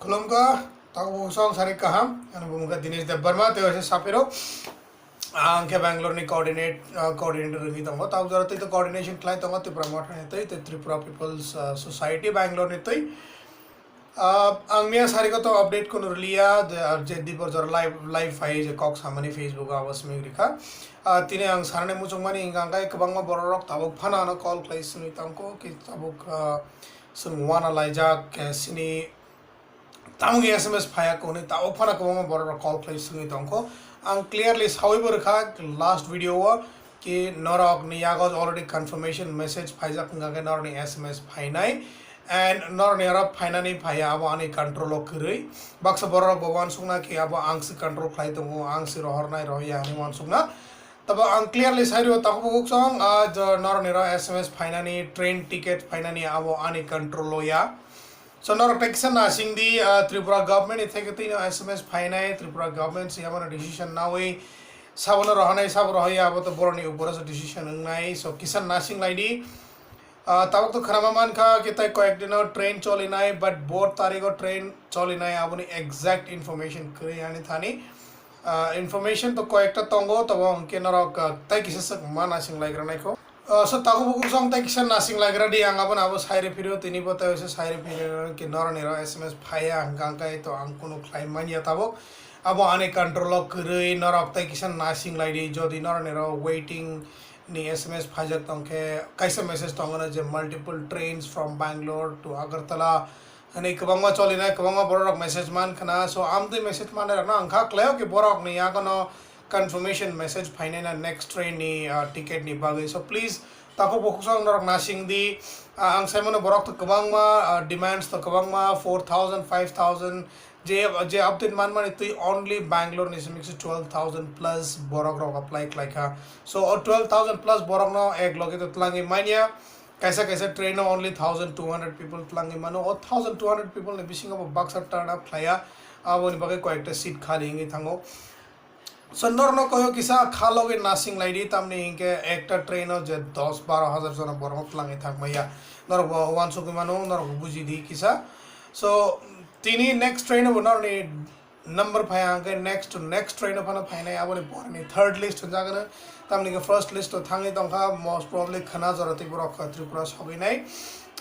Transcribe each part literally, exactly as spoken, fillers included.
Khulumkha, tabuk song sari kaham, ani bumung khe Dinesh Debbarma, tei waisa Sapiro. Ang khe Bangalore ni coordinate, ah, coordinator wngwi tongo. Tabuk jora tei to coordination khlai tongo Tipra Motha ni twi, tei Tripura People's, ah, Society Bangalore ni twi. Ah, ang miya sari ko to update kuno rwliya, je, ah, je dibor jora live, live phai je kok samani Facebook o abo swngwi rikha. Ah, tini ang sanani muchungmani hwnkha hwnkhe kwbangma borok rok tabuk phano ano call khlai swngwi tongkho, ki tabuk, ah, swng wana laijak, eh, sini Tamo khe S M S phaiya kwnwi, tabuk phano kwbangma borok rok call khlai swngwi tongkho. Ang clearly sawi bo rwkha last video o ki norok ni yago already confirmation message phaijak wngkha khe norok ni S M S phainai, and norok ni oro phainani phaiya abo ani control o kwrwi. Baksa borok rok bo uansukna ki abo ang se control khlai tongo, ang se rohornai rohya hinwi uansukna. Tabo ang clearly sai rwo takhuk bukhuk song, ah, jo norok ni oro S M S phainani, train ticket phainani abo ani control o ya. So norok tei kisa nasing di, ah, Tripura government ni theke twi no S M S phainai, Tripura government se abono decision nawi sabono rohonai, sabo rohoi abo to boroni uporo se decision wngnai. So kisa nasing lai di. Ah, tabuk to khwnama mankha ki tai koyek dino train cholinai, but bo tariko train cholinai aboni exact information kwrwi ani thani. Ah, information to koyekta tongo, tabo hwnkhe norok, ah, tai kisa swk ma nasing lai gra naikho. Ah, so takhuk bukhuk song tai kisa nasing lai gra di, ang abono abo sai rw phiro, tini bo tai se sai rw phiro ki noroni ro S M S phaiya hwnkha hwnkhe to ang kunu khlai manya tabuk. Abo ani control o kwrwi, norok tai kisa nasing lai di, jodi noroni ro waiting ni S M S phaijak tong khe kaisa message tongo no je multiple trains from Bangalore to Agartala hwnwi kwbangma cholinai, kwbangma borok rok message man khna. So amtwi message manai rok no ang kha khlaio ki borok ni yago no confirmation message phainai na next train ni, ah, ticket ni bagwi. So please takhuk bukhuk song norok nasing di. Ah, ang sai mano borok to kwbangma, ah, demands to kwbangma four thousand, five thousand, je, je update manmani twi only Bangalore ni simi kisa twelve thousand plus borok rok apply khlai kha. So o twelve thousand plus borok no ek loge to twlangwi manya. Kaisa kaisa train o only thousand two hundred people twlangwi mano. O thousand two hundred people ni bisingo bo baksa turn up khlaiya. Aboni bagwi koyekta seat khali wngwi thango. So norokno koyo kisa kha logi nasing lai di, tamni hinkhe ekta train o je dos baro hajar jona borok twlangwi thangmaya. Norok bo uansukwi mano, norok bo buji di kisa. So tini next train o bo norokni number phai hwnkhe next to next train o phano phainai, aboni porni third list hwnjagano. Tamni khe first list o thangwi tongkha, most probably khwna jora tei borok Tripura sogwi nai.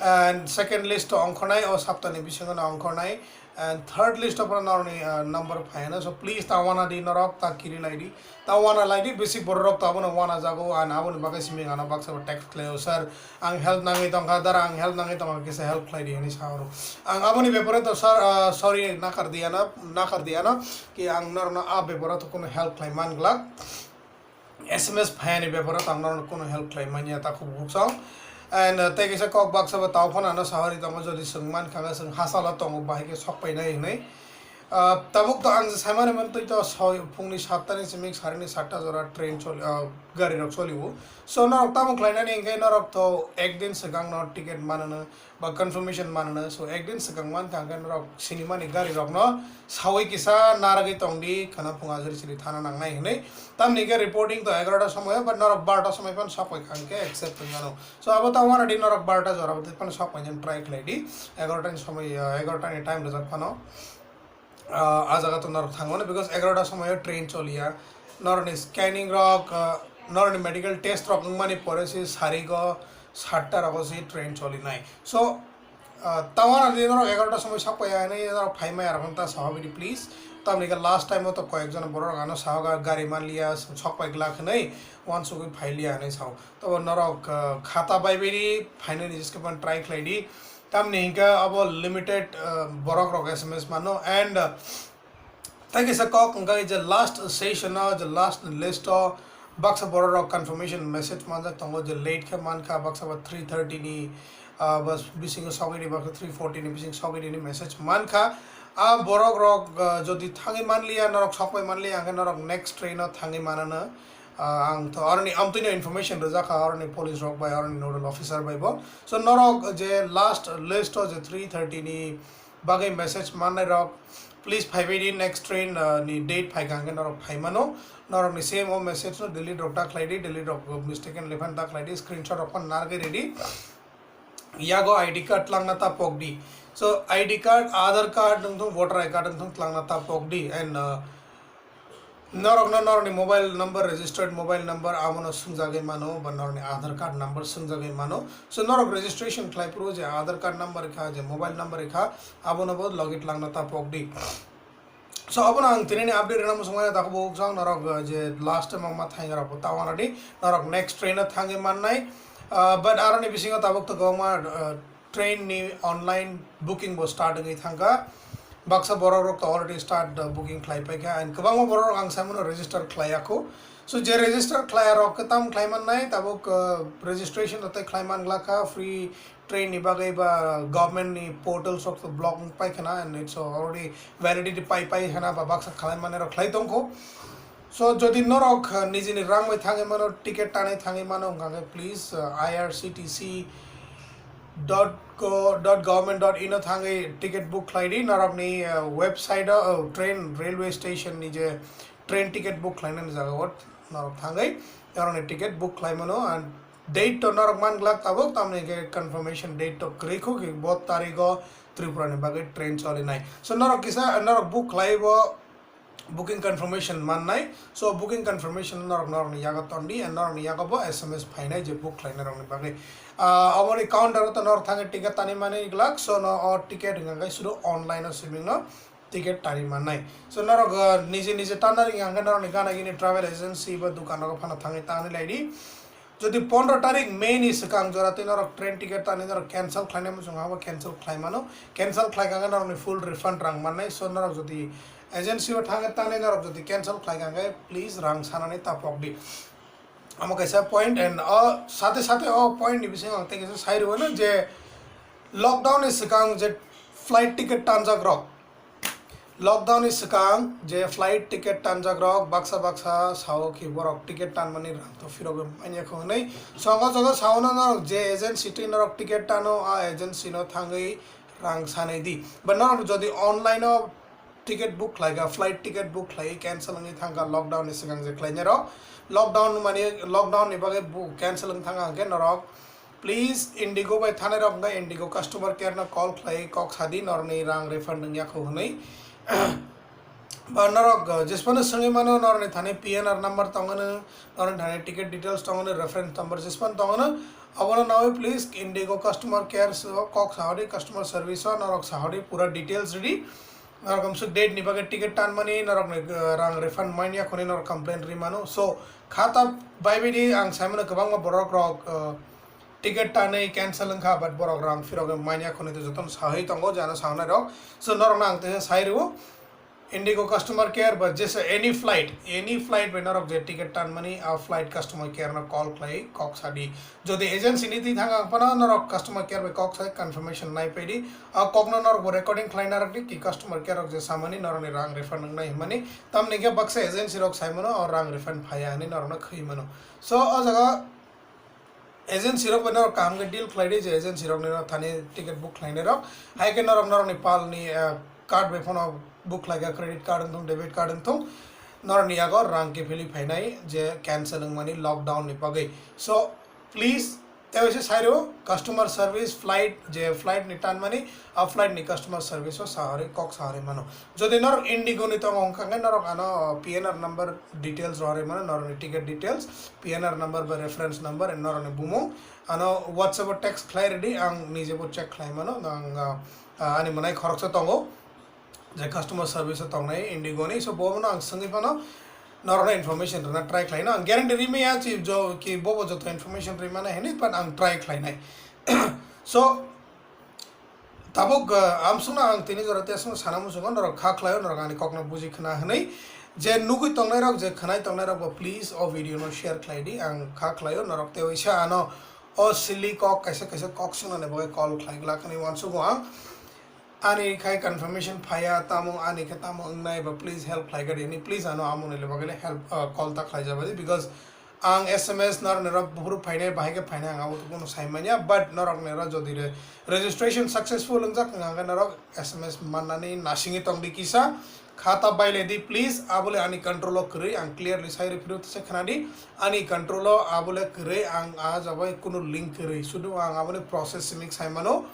And second list o ongkhornai, o saptani bisingo no ongkhornai. And third list o phano norokni, uh, number phaiyano. So please ta wana di norok, ta kiri lai di. Ta wana lai di, bisi borok rok to abono wana jago, and aboni bagwi simi ano baksa bo text khlaio, "Sir, ang help nangwi tongkha, dara ang help nangwi tongkha, kisa help khlai di," hinwi sa oro. Ang aboni bepare to sir, uh, sorry nakar di ano, nakar di ano, ki ang norokno a beparo to kuno help khlai man glak. S M S phaiyani beparo tang norokno kuno help khlai manya ta khub buksong. And, uh, tei kisa kok baksa bo tao phano ano sahori tongo, jodi swng man kha, swng hasalo tongo, bahai khe sok painai hinwi. Uh, tabuk to ang je saimani man twi to soi phungni satta ni simi sarini satta jora train choli, uh, gari rok choli o. So norok tamo khlainani hinkhe norok to ekdin swkang no ticket manano. Ba confirmation manano. So ekdin swkang mankha hwnkhe norok sinimani gari rokno sawi kisa narwgwi tongdi, khwna phung ajri siri thana nangnai hinwi. Tamni hwnkhe reporting to egarota somoyo, but norok barota somoi phano sok paikha hwnkhe accept wngmano. So abo ta wanadi norok barota jora phano sok painani try khlaidi. Egarota ni somoi, ah, egarota ni time rijak phano. Ah, ah jaga to norok thangmano, because egarota somoyo train choliya. Norokni scanning rok, ah, norokni medical test rok wngmani pore se sarigo satta rogo se train cholinai. So, ah, tawana di norok egarota somoi sok paiya hinwi norok phai maya rok ta sahabidi please. Tamni khe last time o to koyek jon borok ano sahoga gari manliya, sok pai glak hinwi uansugwi phailiya hinwi sao. Tobo norok, ah, khata bai bai di phainani jiske phano try khlai di. Tamni hinkhe abo limited, ah, borok rok S M S mano, and, ah, tei kisa kok wngkha je last session o, je last list o baksa borok rok confirmation message manjak tongo je late khe mankha, baksa ba three thirty ni, ah, bas bisingo sogwi di, baksa three forty ni bising sogwi di ni message mankha. A borok rok, ah, jodi thangwi manliya, norok sokpai manliya, hwnkhe norok next train o thangwi manano. Ah, ang to aroni amtwino information rwjakha aroni police rok bai, aroni nodal officer bai bo. So norok je last list o je three thirty ni bagwi message mannai rok, please phaibai di, next train, ah, ni date phaikha hwnkhe norok phaimano. Norokni same o message no delete rok ta khlai di, delete rok mistakenly phan ta khlai di, screenshot rok phan narwgwi ridi. Yago I D card langna ta pok di. So I D card, Aadhaar card wngthung, voter I D card wngthung, tlangna ta pokdi. And uh, norokno norokni mobile number, registered mobile number abono swngjagwi mano, ba norokni Aadhaar card number swngjagwi mano. So norok registration khlai phuru je Aadhaar card number kha, je mobile number kha, abono bo logi tlangna ta pokdi. So abono ang tinini update rwna muchung manya, takhuk bukhuk jang norok uh, je last time ma thaingrok bo ta wanadi norok next train o thangwi mannai. Uh, but aroni bisingo tabuk to kwbangma uh, train ni online booking bo start wngwi thangkha. Baksa borok rok to already start uh, booking khlai paikha, and kwbangma borok rok ang saimano register khlai yakho. So je register khlai rok khe tam khlai mannai, tabuk uh, registration to tei khlai man glak kha, free train ni bagwi ba government ni portal sok to block wng pai khana, and it's already validity pai pai khana, ba baksa khlai mani rok khlai tongkho. So jodi norok uh, nijini rang bai thangwi mano, ticket tanwi thangwi mano wngkha khe, please uh, I R C T C dot co dot government dot in o thangwi ticket book khlai di. Norokni uh, website o uh, train, railway station ni je train ticket book khlainani jaga o norok thangwi norokni ticket book khlai mano, and date to norok man glak tabuk, tamni ke confirmation date to kwrwi kho ki bo tarigo Tripura ni bagwi train cholinai. So norok kisa norok book khlai bo booking confirmation mannai. So booking confirmation norok norokni yago tondi, and norokni yago bo S M S phainai je book khlainai rokni bagwi. Ah, oboni counter o to norok thangwi ticket tani mani glak, so no o ticket hwnka khe sudu online o swiming no ticket tani mannai. So norok uh, nije nije tanna ring hwnka norokni gana gini travel agency ba dukan rogo phano thangwi tani laidi. Jodi pondro tarik May ni swkang jora twi norok train ticket tani norok cancel khlainai muchung abo cancel khlai mano. Cancel khlai kha norokni full refund rang mannai. So norok jodi agency o thangwi tani norok jodi cancel khlai kha, please rang sanani ta pokdi. Amo kaisa point, and o sate sate o point ni bisingo ang tei kaisa sai rwino je lockdown ni swkang je flight ticket tanjak rok, lockdown ni swkang je flight ticket tanjak rok baksa baksa sao ki borok ticket tanmani rang to phirogwi manya kho hwnwi. Songo joto sao no norok je agency twi norok ticket tano, a agency no thangwi rang sanai di. Ba norok jodi online o ticket book khlai kha, flight ticket book khlai cancel wngwi thang kha lockdown ni swkang je khlainai rok. Lockdown mani lockdown ni bagwi book cancel wng thang kha hwnkhe norok please Indigo bai thanai rok hwnkhe Indigo customer care no call khlai kok sadi norokni rang refund wngya kho hwnwi. Ba norok, uh, jesphano swngwi mano norokni thani P N R number tongwno, norokni thani ticket details tongwno, reference number jesphano tongwno, abono nawi please Indigo customer care o kok sahodi, customer service o norok sahodi pura details ridi. Norok amsuk date ni bagwi ticket tanmani, norokni uh, rang refund manya khoni norok complaint ri mano. So khata bai bidi ang saimano kwbangma borok rok uh, ticket tanwi cancel wngkha, but borok rang phirogwi manya khoni to jotono sahwi tongo jana sahnai rok. So norokno ang teisa sai rwo. Indigo customer care ba jesa any flight, any flight bai norok je ticket tanmani, a flight customer care no call khlai kok sadi. Jodi agency ni twi thang ang phano norok customer care bai kok sai confirmation nai paidi. A kokno norok bo recording khlai narwk di ki customer care rok je samani norokni rang refund wngnai hwnmani. Tamni khe baksa agency rok sai mano o rang refund phaiya hwnwi norokno khwi mano. So o jaga agency rok bai norok kaham khe deal khlai di je agency rok ni thani ticket book khlainai rok. Hai khe norok norokni pal ni, eh, card bai phano book khlai kha, credit card wngthung, debit card wngthung, norokni yago rang kiphilwi phainai je cancel wngmani lockdown ni bagwi. So please tei waisa sai rwo customer service flight je flight ni tanmani a flight ni customer service o sahori kok sahori mano. Jodi norok Indigo ni tongo hwnkha khe norok ano P N R number details rohorwi mano, norokni ticket details, P N R number ba reference number, and norokni bumung ano WhatsApp o text khlai rwdi, ang nije bo check khlai mano, ang, ah, ah, ani mwnai khoroksa tongo je customer service o tongnai Indigo ni, so bono ang swngwi phano norokno information rwna try khlaino, ang guarantee rimaya chi jo ki bobo joto information rimana hwnwi, but ang try khlainai. So tabuk, uh, amsukno ang tini jora tei aswkno sana muchungo, norok kha khlaio, norok ani kokno buji khna hwnwi. Je nugwi tongnairok, je khwnai tongnairok bo please o video no share khlai di, ang kha khlaio, norok tei waisa ano o silly kok kaisa kaisa kok swngnani bagwi call khlai glak hwnwi uansugo ang. Ani khai confirmation phaiya, tamo ani khe tamo wngnai ba please help khlai kha di hwnwi, please ano amoni le bagwi le help, uh, call ta khlai jaba di, because ang S M S nor nero buphuru phainai, bahai khe phainai ang abo to kunu sai manya, but norok nero jodi re registration successful wngjak wngkha khe norok S M S mannani nasingwi tong di kisa, kha ta bailai di please, abo le ani control o kwrwi, ang clearly sai rw phiro se khna di, ani control o abo le kwrwi, ang a jabai kunu link kwrwi, sudu ang aboni process simi sai mano.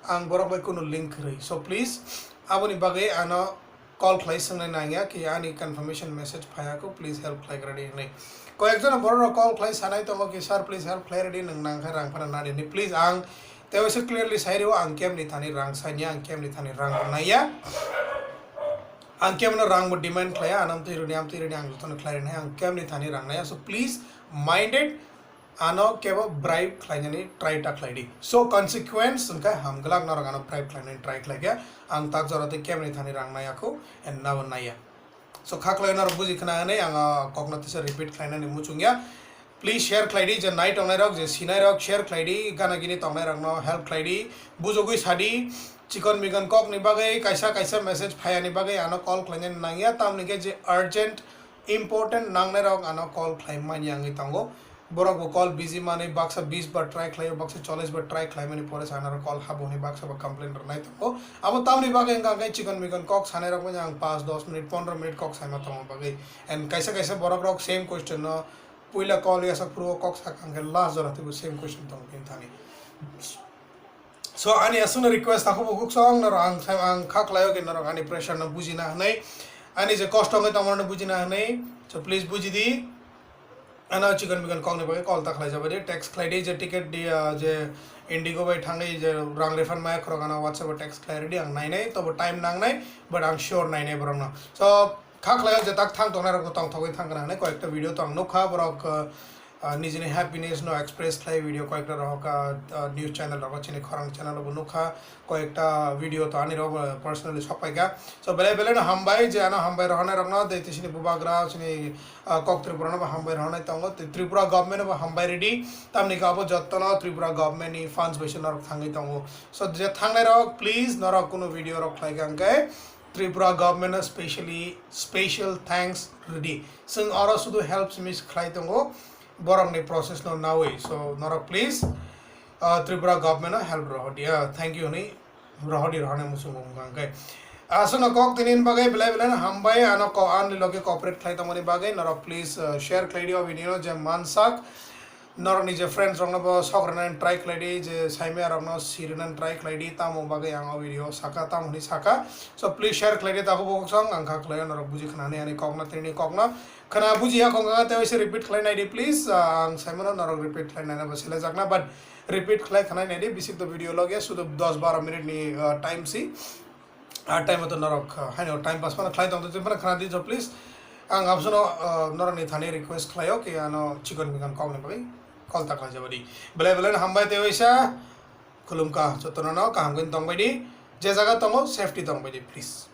ang borok bai kunu link kwrwi. So please, aboni bagwi ano call khlai swngnai nangya ki ani confirmation message phaiya kho, please help khlai gradi hinwi. Koyekjona borok rok call khlai sanai tongo ki, "Sir, please help khlai radi, nwng nang khe rang phano nadi hinwi." Please, ang tei waisa clearly sai rwo, ang kemni thani rang sanya, ang kemni thani rang naiya. Ang kemno rang bo demand khlaiya, anam twi rwni, am twi rwni, ang jotono khlai rwnai, ang kemni thani rang naiya. So please, minded, ano kebo bribe khlainani try ta khlai di. So consequence hwnkhe hamglak norok ano bribe khlainani try khlaikha. Ang tak jora tei kemni thani rang naiya kho, and nabo naiya. So kha khlai norok buji khna hwnwi ang o kokno tisa repeat khlainani muchungya. Please share khlai di, je nai tongnai rok, je sinai rok share khlai di, gana gini tongnai rokno help khlai di, bujogwi sa di. Chikon mikon kokni bagwi kaisa kaisa message phayani bagwi ano call khlainani nangya, tamni khe je urgent important nangnai rok ano call khlai manya wngwi tongo. Borok bo call busy manwi baksa bis bar try khlaio, baksa chollish bar try khlaimani pore se ano call habo hwnwi baksa bo complain rwnai tongo. Abo tamni bagwi wngkha khe chikon mikon kok sanai rok manya ang panch dos minute pondro minute kok saima tongo bagwi. And kaisa kaisa borok rok same question no puila call yasak phuru o kok sak ang khe last jora teibo same question tongo bini thani. So ani aswkno request takhuk bukhuk song norok ang, ang kha khlaio ki norok ani pressure no bujina hwnwi, ani je kosto wngwi tongmani bujina hwnwi. So please buji di. Ano chikon mikon kokni bagwi call ta khlai jabadi, text khlai di je ticket di, ah, je Indigo bai thangwi je rang refund maya khorok ano WhatsApp o text khlai rwdi, ang nainai, tobo time nangnai, but ang sure nainai borokno. So kha khlaio je tak thang tongnai rokbo tongthogwi thang gana hinwi koyekta video tong nukha borok, ah, ah, nijini happiness no express khlai video koyekta rohokha, ah, news channel rogo chini khorang channel bo nukha. Koyekta video to ani rok, eh, personally sok paikha. So belai belai no hambai je ano hambai rohonai rokno, tei tei sini bubagra sini, ah, kok Tripura no bo hambai rohonai tongo, tei Tripura government no bo hambai ridi, tamni khe abo jotto no Tripura government ni funds bai se norok thangwi tongo. So je thangnai rok please norok kunu video rok khlai kha hwnkhe Tripura government no specially special thanks ridi. Chwng oro sudu help simi khlai tongo borok ni process no nawi. So norok please, ah, Tripura government no help rohodi, ah, thank you ni rohodi rohonai muchungo wngkha hwnkhe. Aswkno kok tini bagwi belai belai no hambai, ano ko ani loge cooperate khlai tongmani bagwi norok please, ah, share khlai di o video no je mansak. Norokni je friends rokno bo sok rwnani try khlai di, je saimaya rokno si rwnani try khlai di, tamo bagwi ang o video saka, tamo hwnwi saka. So please share khlai di, takhuk bukhuk song ang kha khlaio norok buji khnani ani kokno, tini kokno. Khna buji ya kho wngkha tei waisa repeat khlai nai di please. Ah, ang saimano norok repeat khlai nai bo selejakna, but repeat khlai khnai nai di, bisik to video logya sudu dos baro minute ni, ah, time si. Ah, time to norok, ah, haino time pass phano khlai tong tong phano khna di jo please. Ang absono, ah, norok ni thani request khlaio ki ano chikon mikon kok ni bagwi call ta khlai jabadi. Belai belai no hambai tei waisa khulumkha jotono no kaham khe tong bai di, je jaga tongo safety tong bai di please.